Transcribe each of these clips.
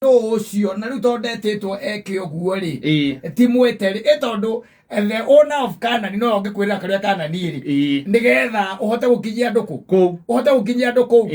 Nũ ũcio? Na rĩu tondũ ndetĩtwo eke ũguo rĩ, ti mwĩte rĩ, ĩ tondũ the owner of Canaan no ũngĩkwĩrĩra kũrĩa Canaan ĩrĩ, nĩgetha ũhote gũkinyia andũ kũ Kũu. Ũhote gũkinyia andũ kũu.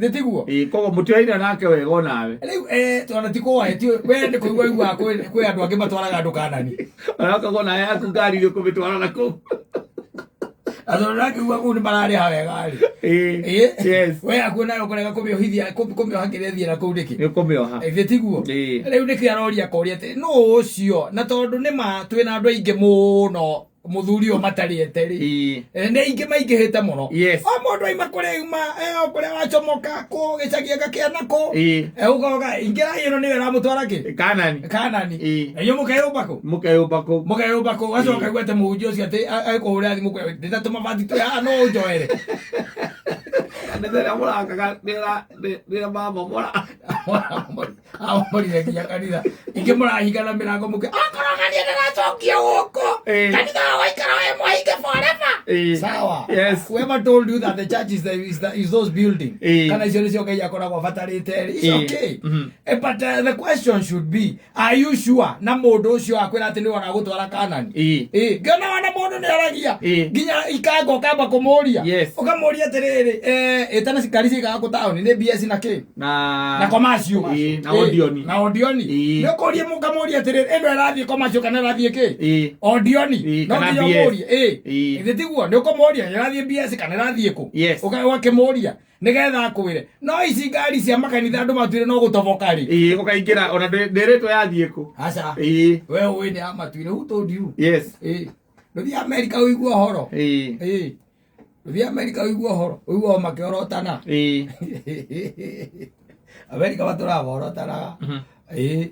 Thĩ tiguo? Ĩĩ, koguo mũtioaine nake wega onawe. Rĩu tondũ ti kũwaĩ, ti we nĩ kũigua iguaga kwĩ andũ angĩ matwaraga andũ Canaan. Onakorwo nawe yaku ngari nĩ ũkũmĩtwara na kũu. Na tondũ ndakiuga kũu nĩ mararĩha wega rĩ. We akuo nawe ũkũrega kũmĩohithia, kũmĩoha kĩrĩa ĩthiĩ na kũu nĩkĩ? Nĩ ũkũmĩoha. Ĩthĩ tiguo? Ĩĩ. Rĩu nĩkĩo aroria akoria atĩ nũ ũcio? Na tondũ nĩ ma twĩna andũ aingĩ mũno mũthuri ũyũ matarĩte rĩ. Nĩ aingĩ maingĩhĩte mũno. O mũndũ aima kũrĩa auma, o kũrĩa wacomoka kũ gĩcagi agakĩa na kũ. Ũkoga ingĩra ĩno nĩyo ĩramũtwara kĩ? Kanani. Kanani. Na inyuĩ mũkeyũmba kũ? Mũkeyũmba kũu. Mũkeyũmba kũ? Ũgacoka ũkaigua atĩ mũhunjia ũcio atĩ ekũhũrĩra thimũ kwĩra ndĩna tũmabati twĩ haha no ũnjoere. Kanitha ĩrĩa mũrakaga nĩrĩa mamomora. Amomorire nginya kanitha. Ingĩ mũrahinga na mĩrango mũke akorwo ng'ania ndĩracokia gũkũ. Kanitha wa waikara wĩ mũhinge forever. Sawa. Whoever told you that the church is those building. Kana icio nĩcio Ngai akoragwo abatarĩte rĩ. It's okay. But the question should be, are you sure na mũndũ ũcio akwĩra atĩ nĩwe ũragũtwara Kanani? Ĩ, ngĩona wana mũndũ nĩ aragia nginya ikanga ũkamba kũmũria. Ũkamũria atĩrĩrĩ, ĩtana ngari cigaga kũ taũni nĩ BS na kĩ? Na Na commercial. Ĩĩ, na Odeon. Na Odeon. Nĩ ũkũria mũkamũria atĩrĩrĩ, ĩno ĩrathiĩ commercial kana ĩrathiĩ kĩ? Odeon. No Kana nginya BS. ũmũrie. Ĩĩ. Ĩthĩ tiguo nĩ ũkũmũria ĩrathiĩ BS kana ĩrathiĩ kũ? Ũgakĩmũria nĩgetha akwĩre. No ici ngari cia makanitha andũ matuire no gũtoboka rĩ. Ĩĩ, ũkaingĩra ona ndĩrĩtwo yathiĩ kũ. Aca. We ũĩ nĩ amatuire. Who told you? Ĩĩ. Ndũthiĩ Amerika ũigue ũhoro. Ĩĩ. Ndũthiĩ Amerika ũigue ũhoro. Ũigue o makĩorotana. Amerika matũraga morotanaga. Ĩĩ.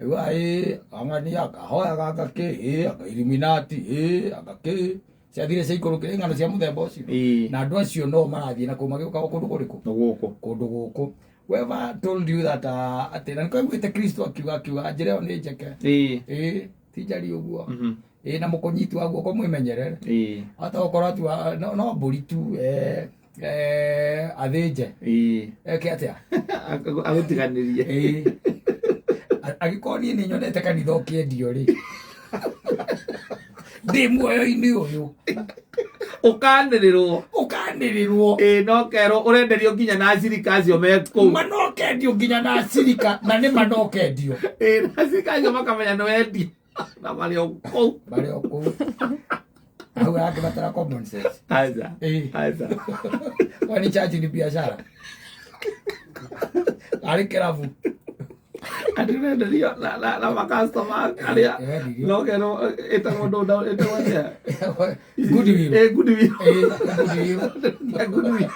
Igua ĩĩ kang'ania kahoyaga anga kĩ ĩĩ anga Illuminati ĩĩ anga kĩ ciathire ciaikũrũkire ng'ano cia mũthemba ũcio. Na andũ acio no marathiĩ na kũu magĩũkaga kũndũ kũrĩkũ? Gũkũ. Kũndũ gũkũ. Whoever told you that atĩ na nĩkwaiguĩte Kristo akiuga njĩra ĩyo nĩ njeke. Ĩĩ ti njari ũguo. Ĩĩ na mũkũnyiti wa guoko mwĩmenyerere. Hata gũkorwo atu no mbũri tu athĩnje. Eke atĩa? Agũtiganĩrie. Ĩĩ. Angĩkorwo niĩ nĩ nyonete kanitha ũkĩendio rĩ, ndĩ muoyo-inĩ ũyũ. Ũkanĩrĩrwo. Ũkanĩrĩrwo. Ĩĩ, no kerwo ũrenderio nginya na acirika acio me kũu. Manokendio nginya na acirika, na nĩ manokendio. Ĩĩ, na acirika acio makamenya nĩ wendia. Na marĩ o kũu. Marĩ o kũu. Hau arakĩbatara common sense. Aca. Ĩĩ. Aca. Kwani church ni biashara? Arĩ kĩrabu. Atĩ ũrenderio na makastoma arĩa Ĩrendirio. no kerwo ĩtagwo ndũ ĩtagwo atĩa? Goodwill. Ĩĩ, goodwill. Ĩĩ, goodwill. Ya goodwill.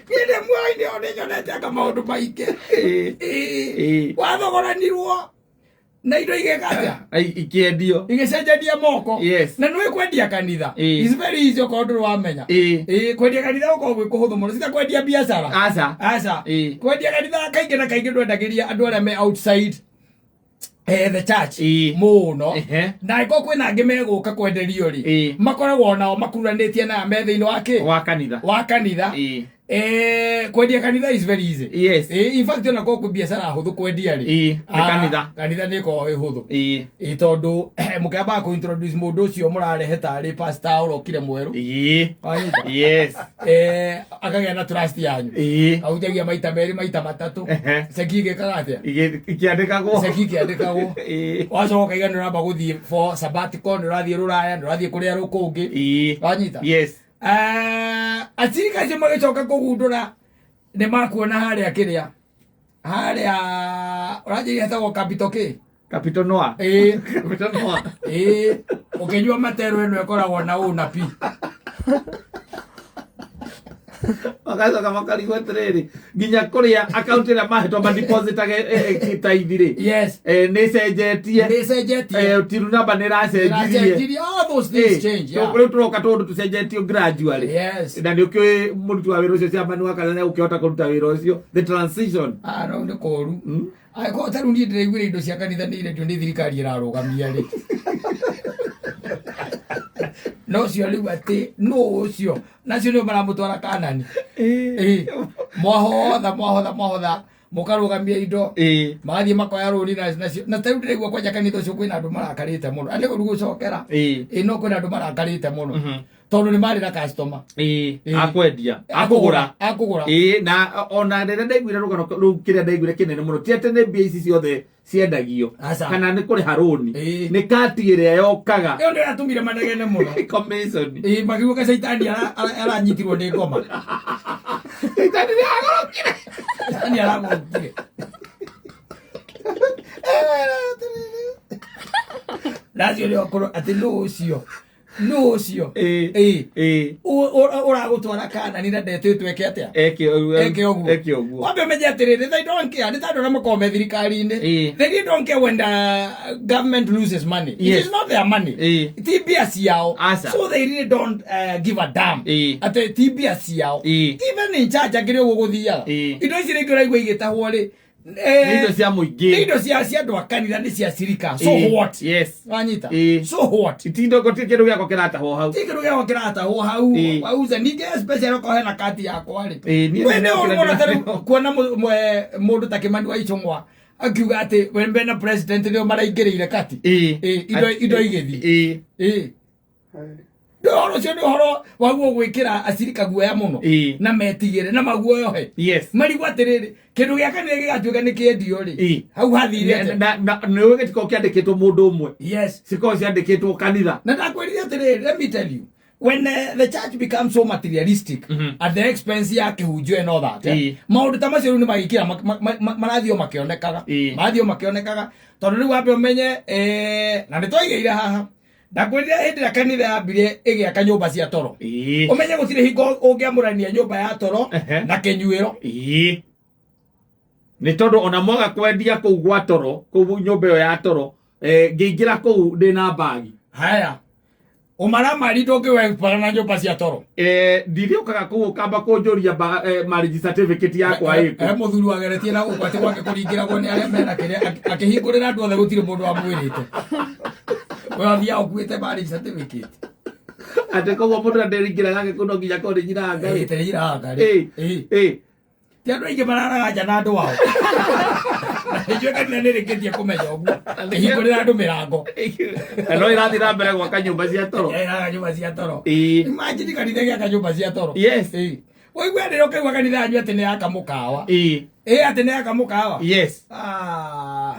Niĩ ndĩ muoyo-inĩ ũyũ nĩnyonete anga maũndũ maingĩ. Ĩĩ. Ĩĩ. Wathogoranirwo na indo igĩka atĩa? Ai, ikĩendio. Igĩcenjania moko. Na nĩũĩ kwendia kanitha is very easy okorwo ndũrĩ wamenya. Ĩĩ, kwendia kanitha gũkoragwo gwĩ kũhũthũ mũno, cita kwendia biacara. Aca. Aca. Kwendia kanitha kaingĩ na kaingĩ ndwendagĩria andũ arĩa me outside the church mũno. Na angĩkorwo kwĩna angĩ megũka kwenderio rĩ, makoragwo nao makururanĩtie na aya me thĩinĩ wa kĩ? Wa kanitha. Wa kanitha. Kwendia kanitha is very easy. In fact ona korwo kwĩ biacara hũthũ kwendia rĩ, Ĩĩ, nĩ kanitha. Kanitha nĩ ĩkoragwo ĩ hũthũ. Ĩĩ. Tondũ mũkĩambaga kũ introduce mũndũ ũcio mũrarehe tarĩ pastor ũrokire mwerũ. Wanyita? Akagĩa na trust yanyu. Ahunjagia maita merĩ maita matatũ. Ceki ĩgĩkaga atĩa? Ikĩandĩkagwo. Ceki ikĩandĩkagwo. Wacoka ũkaiga nĩ ũramba gũthiĩ for sabbatical, nĩ ũrathiĩ rũraya, nĩ ũrathiĩ kũrĩa rũkũngĩ. Wanyita? Acirika acio magĩcoka kũgundũra nĩ makuona harĩa kĩrĩa harĩa ũranjĩria hetagwo capital kĩ? Capital Noah. Ĩĩ. Capital Noah. Ĩĩ, ũkĩnyua matero ĩno ĩkoragwo na ũ na pi. Magacoka makarigwo atĩrĩrĩ, nginya kũrĩa akaunti ĩrĩa mahetwo madepositage taithi rĩ, nĩ ĩcenjetie. Nĩ ĩcenjetie. Till number nĩ ĩracenjirie. Ĩracenjirie. All those things change, yeah. Rĩu tũroka tũndũ tũcenjetio gradually. Na nĩ ũkĩũĩ mũruti wa wĩra ũcio ciamani wa kana nĩ ũkĩhota kũruta wĩra ũcio, the transition. Ah, no nĩ kũũru. Angĩkorwo ta rĩu niĩ ndĩraiguire indo cia kanitha nĩ irendio nĩ thirikari ĩrarũgamia rĩ, no ũcio rĩu atĩ nũ ũcio nacio nĩo maramũtwara Kanani. Ĩĩ. Mwahotha mwahotha mwahotha. Mũkarũgamia indo, magathiĩ makoya rũni nacio. Na tarĩu ndĩraigua kwanja kanitha ũcio kwĩna andũ marakarĩte mũno, na nĩ ũru gũcokera. Ĩ, no kwĩna andũ marakarĩte mũno tondũ nĩ marĩ na customer. Akwendia, akũgũra. Akũgũra. Ĩĩ, na ona rĩrĩa ndaiguire rũgano rũu, kĩrĩa ndaiguire kĩnene mũno ti atĩ nĩ mbia ici ciothe ciendagio Aca. kana nĩ kũrĩha rũni, nĩ kati ĩrĩa yokaga. Ĩyo nĩ yatũmire manegene mũno. Commission. Ĩĩ, makiuga caitani aranyitirwo nĩ ngoma. Caitani nĩ agorokire. Caitani aragũrũkire. Nacio nĩ okorwo atĩ nũ ũcio, nũ ũcio? Ĩĩ. Ũragũtwara Kanani na ndetĩtwo eke atĩa? Eke ũguo. Eke ũguo. Eke ũguo. Wambe ũmenye atĩrĩrĩ, they don't care. Nĩ ta andũ arĩa makoragwo me thirikari-inĩ. They really don't care when the government loses money. It is not their money. Ti mbia ciao. Aca. So they really don't give a damn. Atĩ ti mbia ciao. Even in church akĩrĩ ũguo gũthiaga. Indo ici rĩngĩ ũraigua igĩtahwo rĩ, Nĩ indo cia mũingĩ. Nĩ indo cia andũ a kanitha, nĩ cia cirika. So what? Wanyita? So what? Itindo gũtirĩ kĩndũ gĩakwa kĩratahwo hau. Ti kĩndũ gĩakwa kĩratahwo hau. Wauza ningĩ especially okorwo hena kati yakwa rĩ. Niĩ We nĩ nĩ ũru mũno kĩrĩa ta rĩu kuona mũndũ ta Kĩmani wa Ichung'wa akiuga atĩ we mena president nĩo maraingĩrĩire kati. Ĩĩ, indo igĩthiĩ. Ĩĩ. Ũhoro ũcio nĩ ũhoro waguo gwĩkĩra acirika guoya mũno. Na metigĩre na maguoyohe. Marigwo atĩrĩrĩ, kĩndũ gĩa kanitha gĩgatuĩka nĩ kĩendio rĩ, hau hathire atĩa? Na nĩ ũĩ gĩtikoragwo kĩandĩkĩtwo mũndũ ũmwe. Cikoragwo ciandĩkĩtwo kanitha. Na ndakwĩrire atĩrĩrĩ, let me tell you, when the church becomes so materialistic at the expense ya kĩhunjio and all that, maũndũ ta macio rĩu nĩ magĩkĩra marathiĩ o makĩonekaga. Marathiĩ o makĩonekaga tondũ rĩu wambe ũmenye, na nĩ twaigĩire haha, ndakwĩrire hĩndĩ ĩrĩa kanitha yambire ĩgĩaka nyũmba cia toro, ũmenye gũtirĩ hingo ũngĩamũrania nyũmba ya toro na kĩnyuĩro. Nĩ tondũ ona mwaga kwendia kũu gwa toro, kũu nyũmba ĩyo ya toro, ngĩingĩra kũu ndĩna mbagi. Haya, ũmaramari ndũngĩwepara na nyũmba cia toro. Ndirĩũkaga kũu ũkamba kũnjũria marriage certificate yakwa ĩkũ. He mũthuri wageretie na gũkũ atĩ gwake kũringĩragwo nĩ arĩa mena kĩrĩa, akĩhingũrĩra andũ othe, gũtirĩ mũndũ wamwĩrĩte. We athiaga ũkuĩte marriage certificate. Atĩ koguo mũndũ ndĩringĩra gake kũu no nginya korwo nĩ nyina Ngai. Ĩĩ, tĩrĩiraga Ngai. Ti andũ aingĩ mararaga nja na andũ ao. Ithuĩ kanitha nĩ rĩkĩtie kũmenya ũguo, ĩhingũrĩra andũ mĩrango. Na no ĩrathiĩ na mbere gwaka nyũmba cia toro. Ĩraga nyũmba cia toro. Imagine kanitha ĩgĩaka nyũmba cia toro. Ũigue rĩrĩa ũkaigua kanitha yanyu atĩ nĩ yaka mũkawa. Ĩĩ, atĩ nĩ yaka mũkawa. Ah,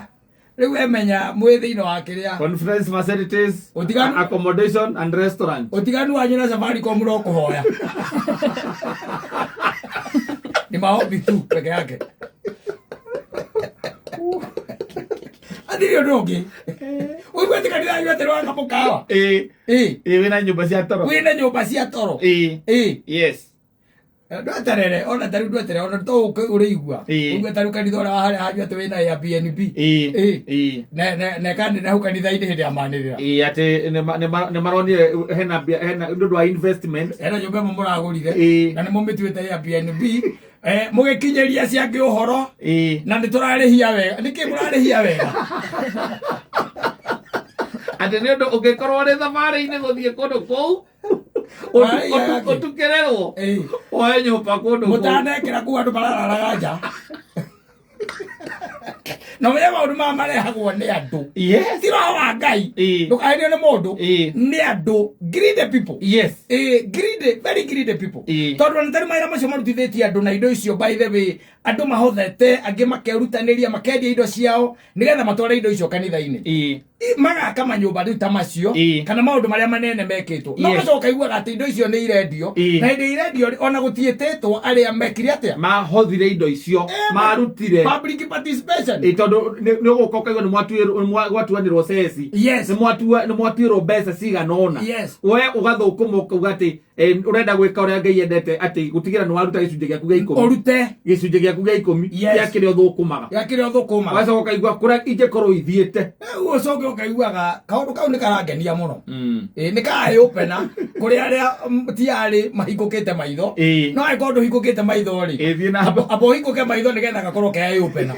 rĩu emenya mwĩ thĩinĩ wa kĩrĩa. Conference facilities, accommodation and restaurant. Ũtiganu wanyu na Safaricom no kũhoya, ni maombi tu peke yake, athiri ũndũ ũngĩ. Ũigue atĩ kanitha yanyu atĩ nĩwaka mũkawa. Ĩĩ, wĩna nyũmba cia toro. Wĩna nyũmba cia toro. Yes. Ndweterere ona tarĩu, ndweterere ona to ũke ũrĩigua. Ũigue tarĩu kanitha ũrĩa wa harĩa hanyu atĩ wĩna Airbnb. Na ĩkanĩrĩra hau kanitha-inĩ hĩndĩ ya manĩrĩra. Ĩĩ, atĩ nĩ maronire hena hena nĩ ũndũ wa investment. Hena nyũmba ĩmwe mũragũrire na nĩ mũmĩtuĩte Airbnb, mũgĩkinyĩria ciangĩ ũhoro na nĩ tũrarĩhia wega. Nĩkĩ mũrarĩhia wega? Atĩ nĩ ũndũ ũngĩkorwo ũrĩ thabarĩ-inĩ gũthiĩ kũndũ kũu Marĩhia yake. Ũtukĩrĩrwo woe nyũmba kũndũ kũu. Mũtanekĩra kũu andũ marararaga nja na ũmenye maũndũ maya marehagwo nĩ andũ. Ti roho wa Ngai. Ndũkahenio nĩ mũndũ. Nĩ andũ, greedy people. Greedy, very greedy people. Tondũ ona tarĩu mawĩra macio marutithĩtie andũ na indo icio, by the way, andũ mahothete, angĩ makerutanĩria makendia indo ciao nĩgetha matware indo icio kanitha-inĩ. Magaka manyũmba rĩu ta macio kana maũndũ marĩa manene mekĩtwo, no gacoka iguaga atĩ indo icio nĩ irendio. Na hĩndĩ irendio rĩ, ona gũtiĩtĩtwo arĩa mekire atĩa. Mahothire indo icio, marutire. Public participation. Ĩĩ, tondũ nĩ ũgũka ũkaigua nĩ gwatuanĩrwo ceci. Nĩ mwatuĩrwo mbeca cigana ũna. We ũgathũkũma ũkauga atĩ ũrenda gwĩka ũrĩa Ngai endete, atĩ gũtigĩra nĩ waruta gĩcunjĩ gĩaku gĩa 10. Ũrute. Gĩcunjĩ gĩaku gĩa 10 gĩa kĩrĩa ũthũkũmaga. Gĩa kĩrĩa ũthũkũmaga. Ũgacoka ũkaigua kũrĩa ingĩkorwo ithiĩte. Rĩu ũcoke ũkaiguaga kaũndũ kau nĩ karangenia mũno. Ĩĩ, nĩ karayũpena kũrĩ arĩa ti arĩ mahingũkĩte maitho. No angĩkorwo ndũhingũkĩte maitho rĩ, Ĩĩ, thiĩ na amba ũhingũke maitho nĩgetha gakorwo ke open.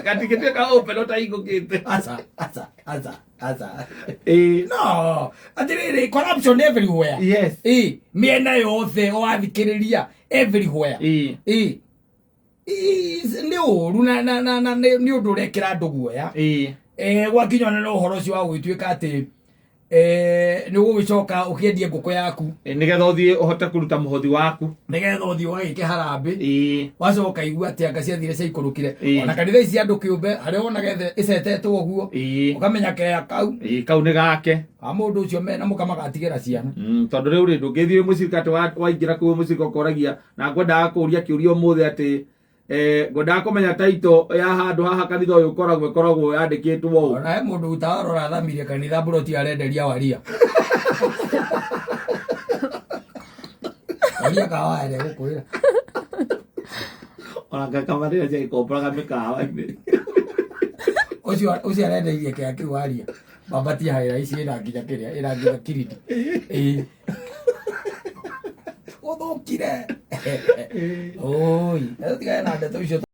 Gatingĩtuĩka open ũtahingũkĩte. Aca, aca, aca, aca. No atĩrĩrĩ, corruption everywhere. Ĩĩ, mĩena yothe wathikĩrĩria, everywhere. Ĩĩ. Nĩ ũru na na na na nĩ ũndũ ũrekĩra andũ guoya. Gwakinya ona no ũhoro ũcio wa gũgĩtuĩka atĩ nĩ ũgũgĩcoka ũkĩendie ngũkũ yaku. Nĩgetha ũthiĩ ũhote kũruta mũhothi waku. Nĩgetha ũthiĩ ũgagĩke harambĩ. Wacoka igua atĩ anga ciathire ciaikũrũkire. Ona kanitha ici andũ kĩũmbe harĩa wonaga ĩcetetwo ũguo, ũkamenya keya kau. Kau nĩ gake. Ka mũndũ ũcio mena mũka magatigĩra ciana. Tondũ rĩu rĩ ndũngĩthiĩ wĩ mũcirika atĩ waingĩra kũu wĩ mũcirika ũkoragia na ngwendaga kũria kĩũria ũmũthĩ atĩ ngwendaga kũmenya taito ya handũ haha kanitha ũyũ ũkoragwo ĩkoragwo yandĩkĩtwo ũũ. Ona he mũndũ ũtarora athamirie kanitha mburoti arenderia waria. Waria kawa ere gũkwĩra. Ona ngakamarĩra ciagĩkomboraga mĩkawa-inĩ. Ũcio arendeirie kĩa kĩu waria. Mambatia haira ici ĩna nginya kĩrĩa ĩna nginya kirindi. Ĩĩ. Ũthũkire. Oi, tigane na ndeto icio.